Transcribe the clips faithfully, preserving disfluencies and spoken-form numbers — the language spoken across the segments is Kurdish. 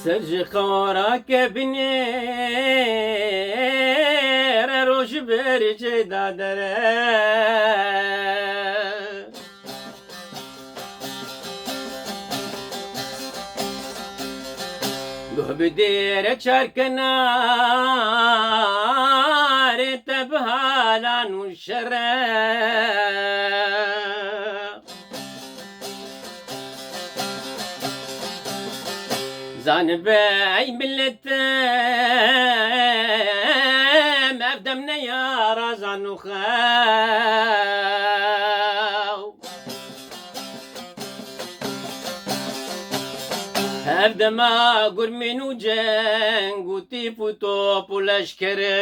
Ser ji xewra ke binêre roj ber cê dadere. Guh bi dêre çarkenarê te bi halan û şere. Zanibe ey miletim, ev dem ne ya razan û xew. Ev dema gurmîn û ceng û tîp û top û leşkerê.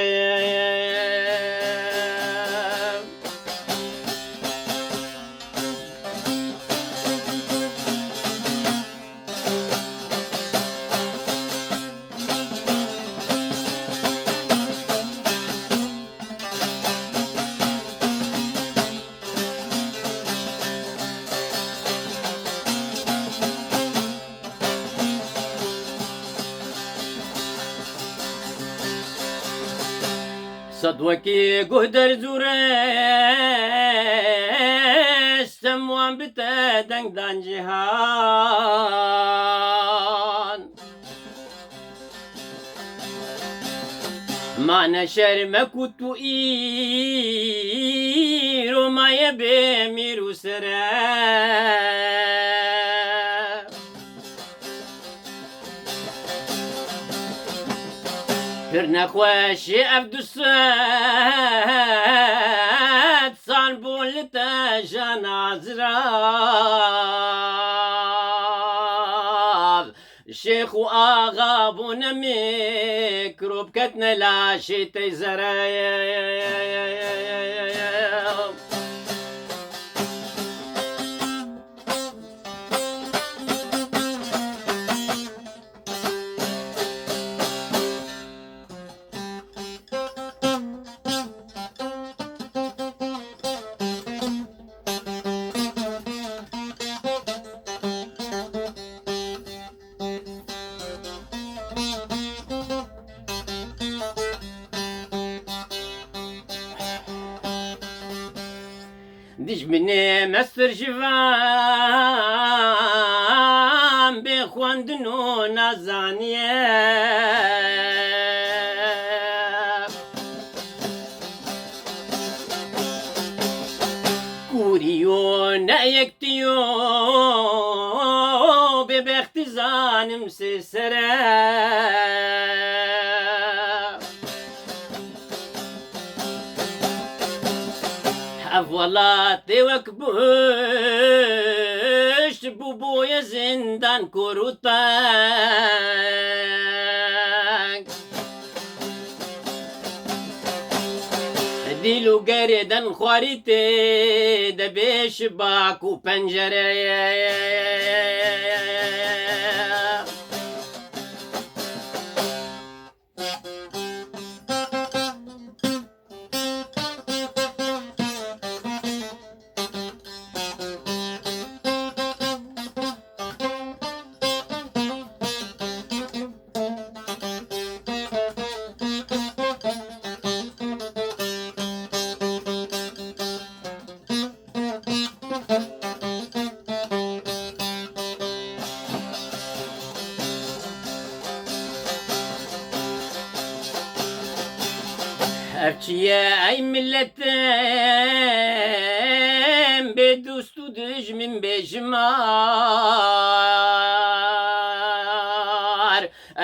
Sed wekî guh derzû restem wan bi te deng dan cîhan. Ma ne şerm e ku tu îro maye bê mîr û sere. Pir nexweş e ev du sed sal bû li te jana zirav. Şêx û axa bûne mîkrob, ketine laşê teyzere. Dijminê mestir ji van bê xwendin û nazaniye. Kûrî û neyektiyo bêbextî zanim sê sere. Ev welatê wek bihişt bû, bûye zindan kor û teng. Dîl û gerê den xwarî tê de bê şibak û pencere. Ev çi ye ey miletim, bê dost û dijmin bêjimar.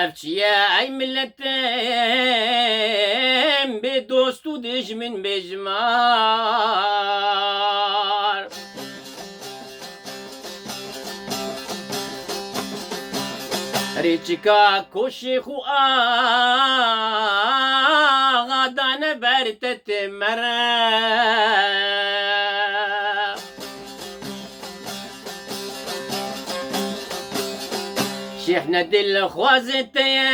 Ev çi ye ey miletim, bê dost û dijmin bêjimar. Rêçika ku şêx û axa dane ber te tê mere. Şêx ne dilxwazê te ye,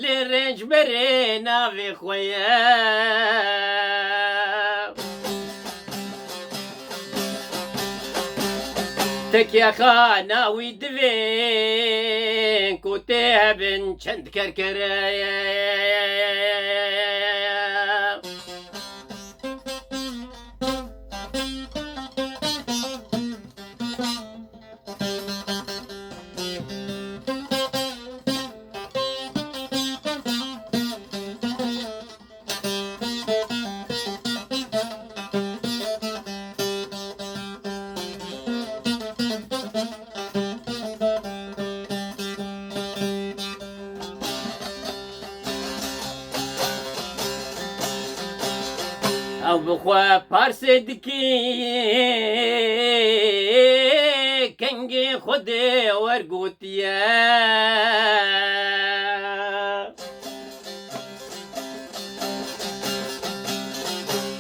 lê rêncberê navê xwe ye. Kekhana wî divê ku tê hebin çend kerkere. Ew bi xwe parsê dikî, kengê Xwedê wergotiye.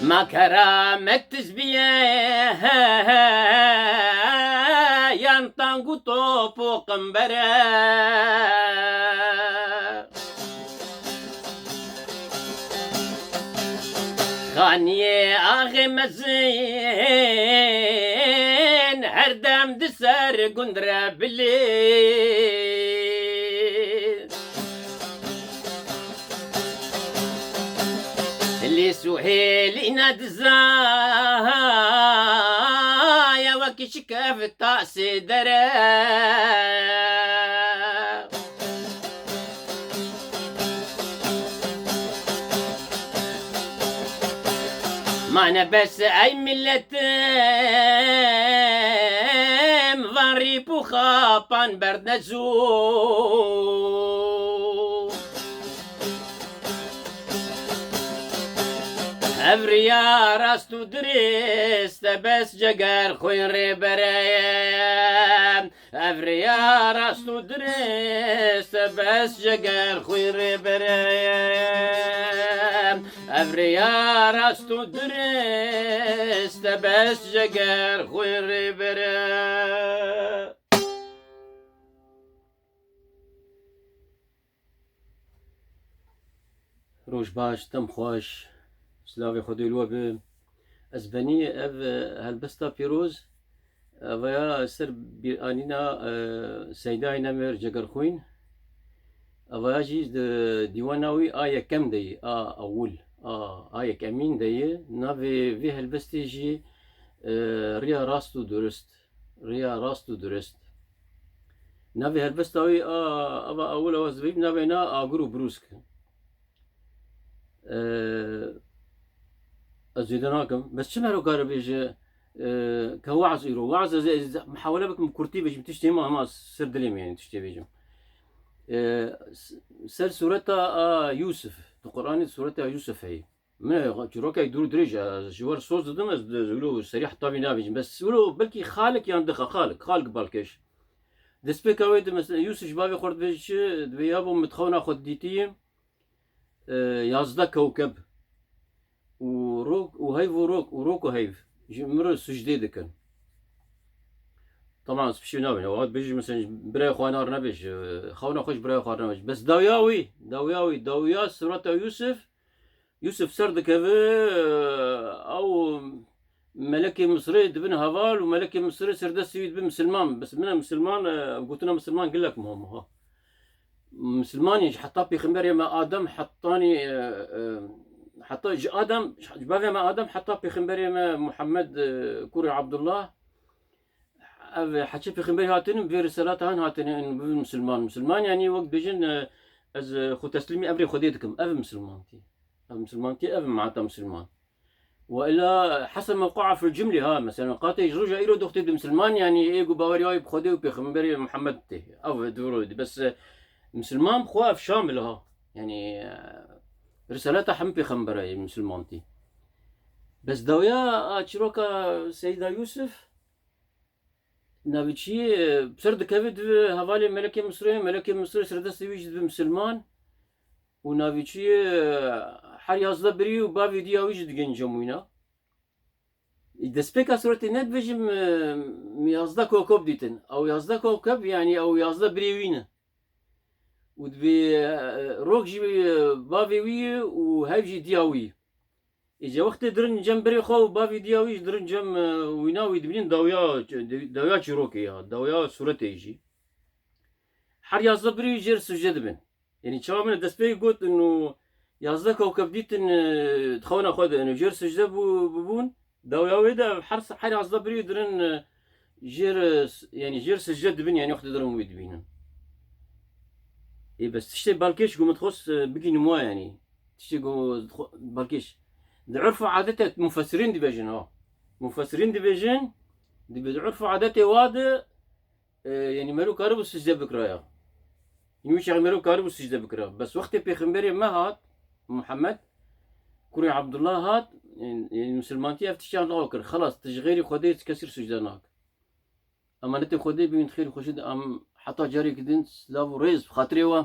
Ma keramet tizbiye yan tang û top û qimbere. Xaniyê axê mezin her dem di ser gund re bilî. Lê Suhêlî nedizaya wekî şikef tasê dere. Mane bes ey milletim, van rîp û xapan berdne zû. Ev riya rast û dirist e, bes ceger xwîn rêbere ye. Ev riya rast û dirist e, bes ceger xwîn rêbere ye. Ev riya rast û dirist e, bes ceger xwîn rêbere. Roj baş, dem xweş, silavê Xwedê li we be. Ez benî ev, e, helbesta pîroz, e, evaya ser bîranîna, e, Seydayê Nemir Cegerxwîn. Evaya jî di dîwana wî a yekem de yî, a ewil, a, a yekemîn de yî. Navê vê helbestê jî, e, Riya Rast û Durist. Riya rast û durist. Navê helbesta wî a, ava ewil a ez dibêm, navê na Agir û Brûsk. Ee, ez zêde nakim. Bes çi mero kare bêje, ee, ke weaz îro. Weaz ez, ez mihawele bikim kurtî bêjim, tiştê ma hema ser dilê min, yanî tiştê bêjim. Ee, s-, ser sureta a Yusuf. Di Qur'anê sureta Yusuf heye. Min çîrokek dûr dirêj e, ji we re soz didim, ez di, wilo serî heta vî nabêjim. Bes wilo belkî xalik yan dixa, xalik, xalik balkêş. Destpêka wê di mes-, Yusuf ji bavê xwe re dibêje çi, dibê yabo min di xewna xwe dîtiyê, e, yazdeh kewkeb û rok û heyv û rok û rok û heyv ji min re sucdê dikin. Tamam, ez piştî nabêjim. Ew dibêje mesela birayê xwe nar nebêj, e, xewna xwe ji birayê xwe nebêj. Bes dawiya wî, dawiya wî, dawiya sureta Yusuf, Yusuf ser dikeve, ew melekê Misirê dibin heval û melekê Misirê serdestê wî dibe misilman. Bes min e misilman, e, gotina misilman gelek muhim e, ha. Misilmanî ji heta pêxemberê me Adem hetanî, e, e, heta ji Adem, ji bavê me Adem heta pêxemberê me Muhammed, e, kurê Abdullah, ev heçê pêxemberî hatine, vê risalata han hatine, in bibin misilman. Misilman, yanî wek dibêjin, e, ez, e, xwe teslîmî emrê Xwedê dikim. Ev misilmantî. Ev misilmantî, ev mata misilman. Ve illa hesen mewqia fil cumlî ha, mesela, qatê ji roja îro doxtê di misilman, yanî ê ku bawerî wayî bi Xwedê û pêxemberê Muhammed tê. Ev dûr dî. Bes, e, misilman bi xwe ev şamil ha. Yanî, e, risaleta hemî pêxemberê misilmantî. Bes dawiya a çîroka Seyda Yusuf, navî çi ye, ser dikeve di hevalê melekê Misirê, melekê Misirê serdestê wî jî dibe misilman û navî çi ye, her yazdeh birî û bavê diya wî jî digihên cemûyîna. Destpêka suretê ne dibêjim, e, min yazdeh kewkeb dîtin. Ew yazdeh kewkeb, yanî ew yazdeh birê wî ne. Û dibê, e, rok jî, e, bavê wî ye û hev jî diya wî ye. Îca wextê dirin cem birê xwe û bavî diya wî jî dirin cem, e, wîna wî dibînin dawiya, dawiya çîrokê ya, dawiya sûretê jî. Her yazdeh birî jêr sicde dibin. Yanî çawa min destpêkê gotin û yazdeh kewkeb dîtin, e, di xewna xwe de, yanî jêr sicde bû, bibûn. Dawiya wê de her, her yazdeh birî dirin, e, jêr, e, s-, yanî jêr sicde dibin, yanî wextê dirin wî dibînin. Ê, bes tiştê balkêş ku min dixwest, e, bigînim wa, yanî. Tiştê ku dixwe-, balkêş. Di urf û adetê mufessirîn dibêjin, ha. Mufessirîn dibêjin, dibê di urf û adetê wa de, e, yanî mero karibû sicde bikira ya. Yanî wî çaxê mero karibû sicde bikira. Bes wextê pêxemberê me hat, Muhammed, kurê Abdullah hat, yanî, yanî misilmantî ev tiştiyan lağw kir. Xelas, tu ji xêrî Xwedê ti kesî sicde nak. Emanetê Xwedê bigin xêr xweşî de em heta carekî din silav û rêz bi xatirê we.